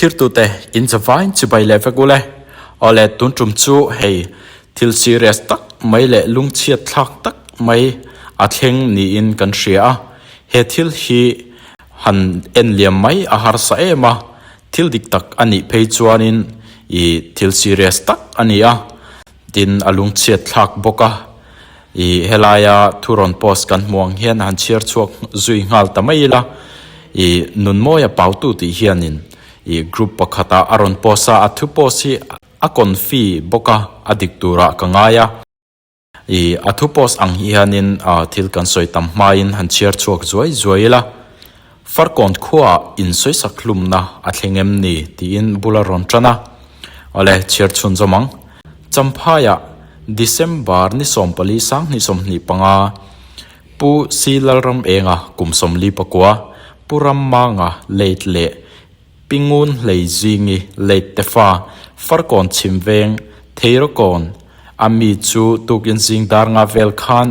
Thlirtute in chavain chibai leh vek ule. Awle tun tum chu hei thil serious tak mai leh lungchhiat thlak tak mai a thleng niin kan hria a. He thil hi han en liam mai a harsa em a, thil dik tak a nih phei chuanin i thil serious tak a ni a. Tin, a lungchhiat thlak bawk a, i helaia thu rawn post kan hmuh ang hian han chhiar chhuak zui nghal ta mai ila, i Nunmawia Pautu tih hianin i group pakhatah a rawn post a, a thu post hi a confi bawk a, a dik turah ka ngai a. I a thu post ang hianin thil kan sawi tam hmain han chhiar chhuak zuai zuai ila, Farkawn khuaah insawisak hlumna a thleng em ni tiin bul a rawn tan a. Awle, chhiar chhunzawm ang. Champhaiah December ni 14 2025, Pu Si Lalram Enga kum 44, Pu Rammanga late leh Pi Ngun Hlei Zingi late te fa Farkawn Chhimveng Theirawkawn a mi chu tukin zing dar nga vel khan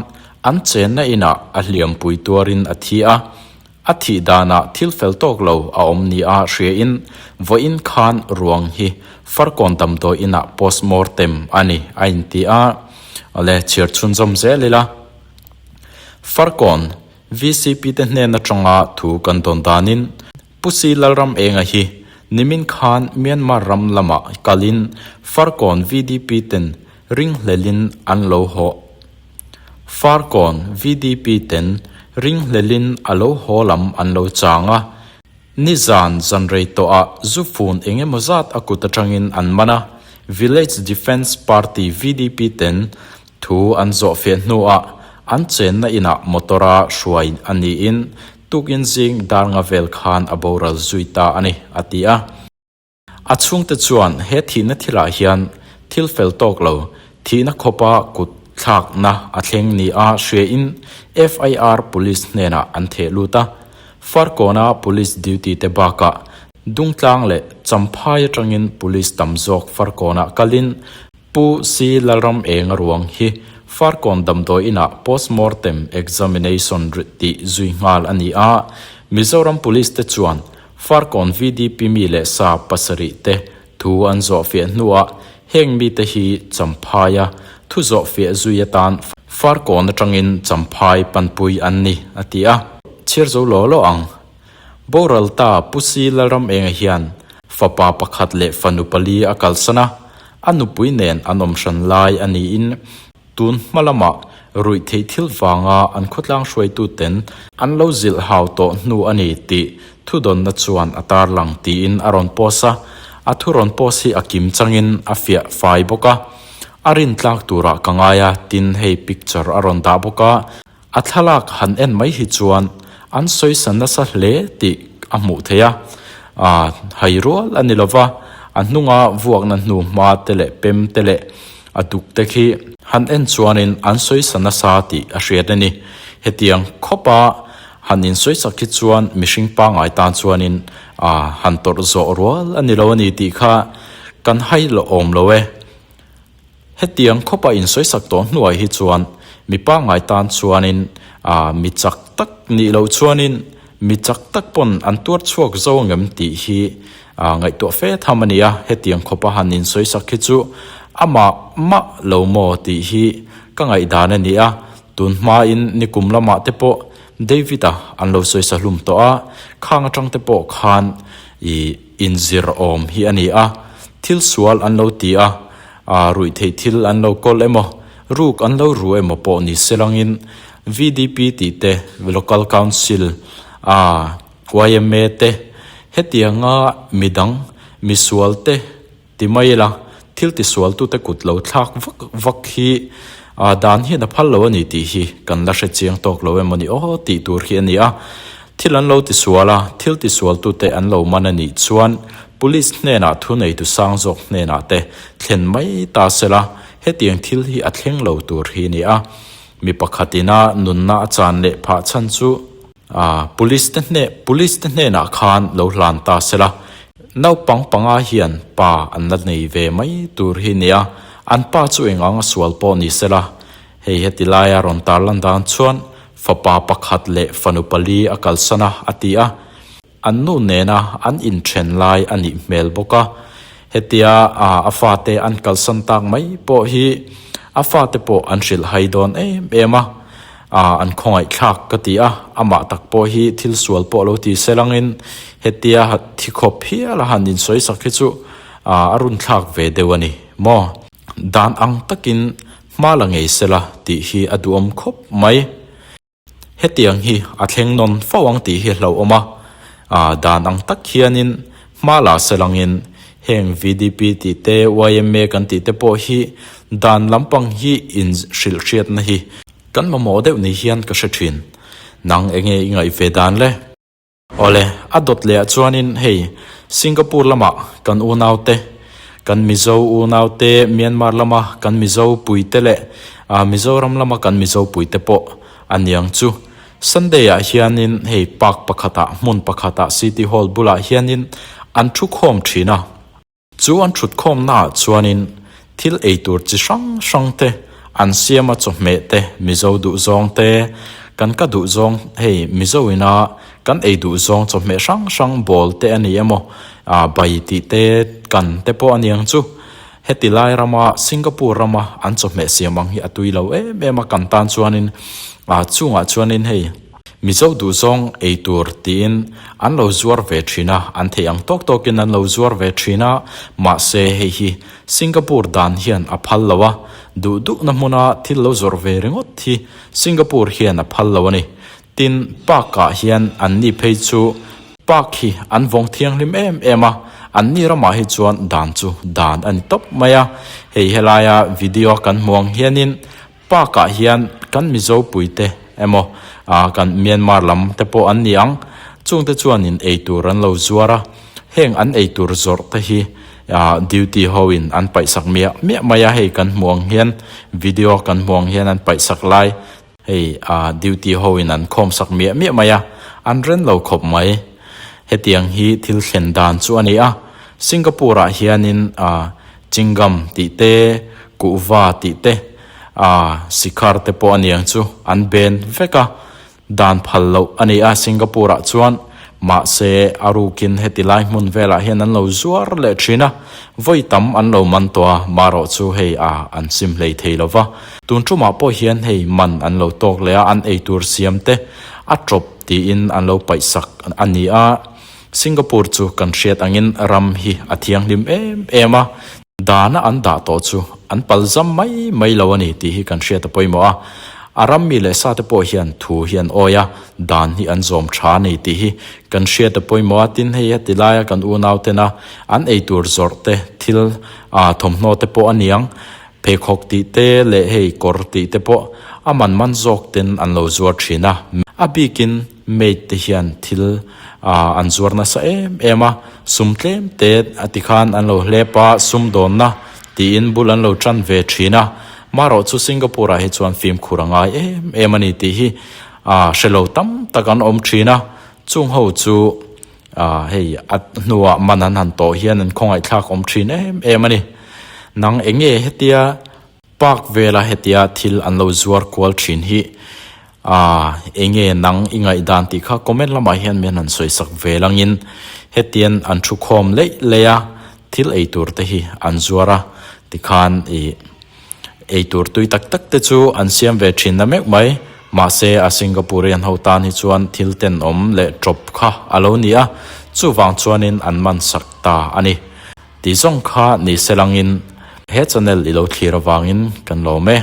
an chenna inah a hliampui tuarin a thi a. A thih danah thil fel tawk lo a awm nia hriain vawiin khan ruang hi Farkawn damdawi inah postmortem a ni a inti a. Awle, chhiar chhunzawm zel ila. Farkawn VCP te hnen atanga thu kan dawn danin Pu Si Lalram Enga hi nimin khan Myanmar ram lamah kalin Farkawn VDP ten ringhlelin an lo haw Farkawn VDP ten ringhlelin a lo haw lam an lo chang a, nizan zanrei tawhah zu fun eng emaw zat a kut atangin an man a, Village Defence Party VDP ten thu an zawhfiah hnuah an chenna inah motor-a hruai a niin tukin zing dar nga vel khan a boral zui ta a ni, a ti a. A chhungte chuan he thihna thilah hian thil fel tawk lo, thihna khawpa kut thlakna a thleng nia hriain FIR Police hnenah an theh lut a. Farkawna Police duty te bakah Dungtlang leh Champhai atangin Police tam zawk Farkawnah kalin Pu Si Lalram Enga ruang hi Farkawn damdawi inah postmortem examination tih zui nghal a ni a, Mizoram Police te chuan Farkawn VDP mi leh sa pasarih te thu an zawhfiah hnuah heng mite hi Champhaia thu zawhfiah zui atan Farkawn atangin Champhai panpui an ni, a ti a. Chhiar zo law law ang. Boral ta Pu Si Lalram Enga hian fapa pakhat leh fanu pali a kalsan a, a nupui nen an awm hran lai a niin tun hma lamah ruih theih thil vanga an khawtlang hruaituten an lo zilh hau tawh hnu a ni tih thudawnna chuan a tarlang tiin a rawn post a, a thu rawn post hi a kim changin a fiah fai bawk a, a rintlak turah ka ngai a tin hei picture a rawn dah bawk a. A thlalak han en mai hi chuan an sawisa nasa hle tih a hmuh theih a, aa hai rual a ni lova, a hnunga vuakna hnu hma te leh pem te leh a duk te khi han en chuanin an sawisa nasa tih a hriat a ni. Hetiang khawpa han insawisak hi chuan mihring pangngai tan chuanin aa han tawrh zawh rual a ni lo a ni tih kha kan hai lo awm lo e. Hetiang khawpa insawisak tawh hnuai hi chuan mi pangngai tan chuanin aa mi chak tak nih loh chuanin mi chak tak pawn an tuar chhuak zo angem tih hi aa ngaihtuah fe tham a ni a, hetiang khawpa han insawisak hi chu amah mah lo maw tih hi ka ngaihdan a ni a, tun hmain nikum lamah te pawh David-a an lo sawisa hlum tawh a, khang atang te pawh khan ih inzir awm hi a ni a, thil sual an lo ti a, aa ruih theih thil an lo kawl emaw, ruk an lo ru emaw pawh ni se langin VDP tih te, Local Council, aa yma te, hetianga midang misual te ti mai ila, thil tisualtute kut lo thlak vak vak hi aa dan hian a phal lo a ni tih hi kan la hre chiang tawk lo emaw ni aw tih tur hi a ni a. Thil an lo tisual a, thil tisualtute an lo man a nih chuan Police hnenah thuneitu sang zawk hnenah te thlen mai ta se la, hetiang thil hi a thleng lo tur hi a ni a. Mi pakhatina nunna a chan leh phah chhan chu A, Police te hne, Police te hnenah khan lo hlan ta se la, naupang panga hian pa an la nei ve mai tur hi nia, an pa chu eng anga sual pawh ni se la, hei heti laia rawn tarlan dan chuan fapa pakhat leh fanu pali a kalsan a, a ti a. an nu nena an inthen lai a nih hmel bawk a. Hetia a fate an kalsan tak mai pawh hi a fate pawh an hrilh hai dawn em em a, an khawngaih thlak ka ti a, amah tak pawh hi thil sual pawh lo ti se langin hetia thi khawp hial a han insawi sak hi chu a run thlak ve deuh a ni maw? Dan ang takin hma la ngei sela tih hi a duhawm khawp mai. Hetiang hi a thleng nawn fo ang tih hi hlauhawm a, dan ang tak hianin hma la se langin heng VDP tih te, yma kan tih te pawh hi dan lampang hi in hrilh hriatna hi kan mamawh deuh ni hian ka hre thin. Nang enge i ngaih ve dan le? Awle, a dawt leh ah chuanin hei Singapore lamah kan unaute, kan Mizo unaute, Myanmar lama kan Mizo puite leh Mizoram lama kan Mizo puite pawh a niang chu. Sunday ah hianin hei park pakhatah hmun pakhatah City Hall bulah hianin an thu khawm thin a. Chu an thutkhawmnaah chuanin thil ei tur chi hrang hrang te, an siama chawhmeh te, Mizo duhzawng te, kan ka duhzawng hei Mizo ina kan ei duhzawng chawhmeh hrang hrang bawl te a ni emaw, ah bai tih te, kan te pawh a niang chu. Heti lai rama Singapore rama an chawhmeh siam ang hi a tui lo em em a kan tan chuanin ah chungah chuanin hei, Mizo duhzawng ei tur tiin an lo zuar ve thin a, an theih ang tawk tawkin an lo zuar ve thin a, mahse hei hi Singapore dan hian a phal lo a, duh duhna hmuna thil lo zawrh ve ringawt hi Singapore hian a phal lo a ni. Tin, park ah hian an ni phei chu park hi an vawng thianghlim em em a, an ni ramah hi chuan dan chu dan a ni tawp mai a, hei helaia video kan hmu ang hianin Park ah hian kan Mizo puite emaw ah kan Myanmar lam te pawh an ni ang, chungte chuanin eitur an lo zuar a, heng an eitur zawrh te hi ah duty ho in an paihsak miah miah mai a, hei kan hmuh ang hian video kan hmuh ang hian an paihsak lai hei ah duty ho in an khawmsak miah miah mai a, an ren lo khawp mai. Hetiang hi thil thlen dan chu a ni a, Singapore ah hianin ah Chingam tih te, kuhva tih te, ah sikhar te pawh a niang chu an ben vek a, dan phal loh a ni a Singapore ah chuan mahse a rukin heti lai hmun velah hian an lo zuar leh thin a, vawi tam an lo man tawh a, marawh chu hei ah an sim hlei thei lo va, tun tumah pawh hian hei man an lo tawk leh a, an eitur siam te a tawp tiin an lo paihsak a ni a. Singapore chu kan hriat angin ram hi a thianghlim em em a, dana an dah tawh chu an palzam mai mai lo a ni tih hi kan hriat a pawimawh a. A ram mi leh sate pawh hian thu hi an awi a, dan hi an zawm tha a ni tih hi kan hriat a pawimawh a. Tin, hei heti laia kan unau tena an eitur zawrh te, thil thawmhnaw te pawh a niang, pheikhawk tih te leh hei kawr tih te pawh a man man zawk ten an lo zuar thin a. A bikin Maid te hian thil an zuar nasa em em a, sum tlem te a ti khan an lo hlep a, sum dawnna tiin bul an lo tan ve thin a, marawh chu Singapore ah hi chuan fimkhur a ngai em em a ni tih hi hre lo tam tak an awm thin a, chung ho chu hei a hnuah man an han tawh hian an khawngaihthlak awm thin em em a ni. Nang enge hetia Park vela hetia thil an lo zuar kual thin hi aah enge nang i ngaihdan tih kha comment lamah hian min han sawi sak ve langin hetian an thu khawm leih leih a, thil ei tur te hi an zuar a tikhan ih ei tur tui tak tak te chu an siam ve thin na meuh mai mahse a Singaporean ho tan hi chuan thil tenawm leh tawp kha a lo ni a chuvang chuanin an man sak ta a ni. Tih zawng kha ni se langin he channel i lo thlir avangin kan lawm e.